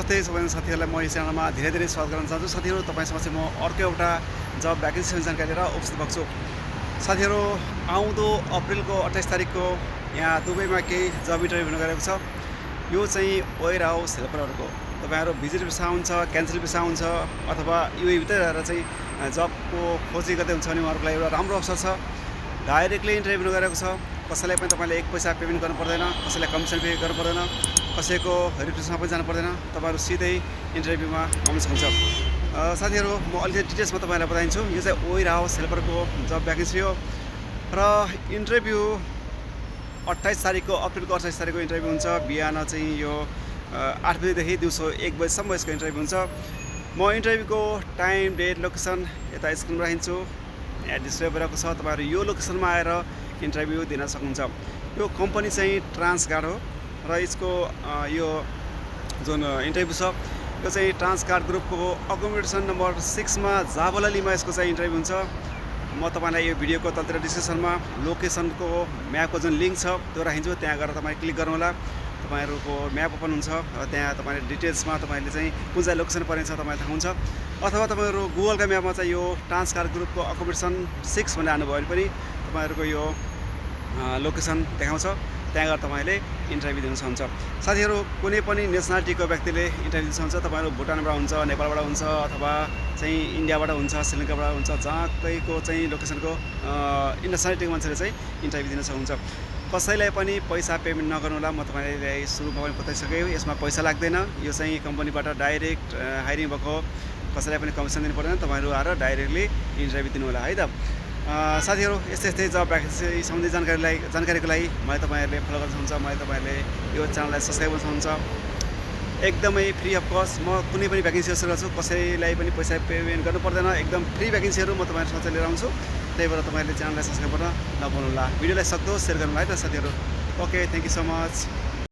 नमस्ते सबै साथीहरूलाई म यस च्यानलमा धेरै स्वागत गर्न चाहन्छु। साथीहरू तपाईसँग चाहिँ म अर्को एउटा जब भ्याकेन्सी जानकारी लिएर उपस्थित भएको छु। साथीहरू आउँदो अप्रिलको 28 तारिकको यहाँ दुबईमा केही जब इन्टरभ्यू हुन गएको छ। यो चाहिँ वेयर हाउस हेल्परहरूको तपाईहरु भिजिट भिसा हुन्छ, क्यान्सल भिसा हुन्छ अथवा युए भित्रै रहेर चाहिँ जबको खोजी गर्दै हुन्छ भने उहाँहरुको लागि एउटा राम्रो अवसर छ। डाइरेक्टली इन्टरभ्यू हुन गएको छ। कसैलाई पनि तपाईले एक पैसा पेमेन्ट गर्नु पर्दैन, कसैलाई कमिसन पे गर्नु पर्दैन, कसैको रिक्रुटमेन्टमा पनि जानु पर्दैन। तपाईहरु सिधै इन्टरभ्यूमा आउन सक्नुहुन्छ। साथीहरु म अलिकति डिटेल्समा तपाईहरुलाई बताइन्छु। यो चाहिँ वेयर हाउस हेल्परको जब भ्याकेन्सी हो र इन्टरभ्यू 28 तारिकको अप्रिलको 28 तारिकको इन्टरभ्यू हुन्छ। बिहान चाहिँ यो 8 बजेदेखि दिउँसो 1 बजेसम्म यसको इन्टरभ्यू हुन्छ। म इन्टरभ्यूको टाइम, डेट, लोकेसन यता स्क्रिनमा राखिन्छु। यहाँ डिस्प्ले भइरहेको छ। तपाईहरु यो लोकेसनमा आएर इन्टरभ्यू दिन सक्नुहुन्छ। यो कम्पनी चाहिँ ट्रान्सगार्ड हो र यसको यो जुन इन्टरभ्यू छ यो चाहिँ ट्रान्सगार्ड ग्रुपको अकोमोडेसन नम्बर 6 मा जाबलालीमा यसको चाहिँ इन्टरभ्यू हुन्छ। म तपाईलाई यो भिडियोको तलतिर डिस्क्रिप्सनमा लोकेसनको म्यापको जुन लिंक छ त्यो राखिन्छु। त्यहाँ गएर तपाई क्लिक गर्नु होला। तपाईहरुको म्याप ओपन हुन्छ र त्यहाँ तपाईले डिटेल्समा तपाईले चाहिँ कुन चाहिँ लोकेसन पर्ने छ तपाईलाई थाहा हुन्छ। अथवा तपाईहरु गुगलका म्यापमा चाहिँ यो ट्रान्सगार्ड ग्रुपको अकोमोडेसन 6 भनेर हाल्नु भयो भने पनि तपाईहरुको यो लोकेसन देखाउँछ। त्यहाँ गएर तपाईले इन्टरभ्यू दिन सक्नुहुन्छ। साथीहरु कुनै पनि नेसनालिटीको व्यक्तिले इन्टरभ्यू दिन सक्नुहुन्छ। तपाईहरु भुटानबाट हुन्छ, नेपालबाट हुन्छ अथवा चाहिँ इन्डियाबाट हुन्छ, श्रीलङ्काबाट हुन्छ, जहाँकैको चाहिँ लोकेसनको नेसनालिटीको मान्छेले चाहिँ इन्टरभ्यू दिन सक्नुहुन्छ। कसैलाई पनि पैसा पेमेन्ट नगर्नु होला। म तपाईलाई सुरुमा पनि बताइसकेँ यसमा पैसा लाग्दैन। यो चाहिँ कम्पनीबाट डाइरेक्ट हायरिङ भएको, कसैलाई पनि कमिसन दिनु पर्दैन। तपाईहरु आएर डाइरेक्टली इन्टरभ्यू दिनु होला है त। साथीहरु यस्तै जब भ्याकेन्सी सम्बन्धी जानकारीको लागि मलाई तपाईहरुले फलो गर्न सक्नुहुन्छ। मलाई तपाईहरुले यो च्यानललाई सब्स्क्राइब गर्न सक्नुहुन्छ। एकदमै फ्री अफ कस्ट म कुनै पनि भ्याकेन्सी सुरु गर्छु। कसैलाई पनि पैसा पेमेन्ट गर्नु पर्दैन। एकदम फ्री भ्याकेन्सीहरु म तपाईहरुसँग चाहिँ लिएर आउँछु। त्यही भएर तपाईहरुले च्यानललाई सब्स्क्राइब गर्न नभुल्नु होला। भिडियोलाई सक्दो शेयर गर्नु होला है त साथीहरु। Okay, thank you so much.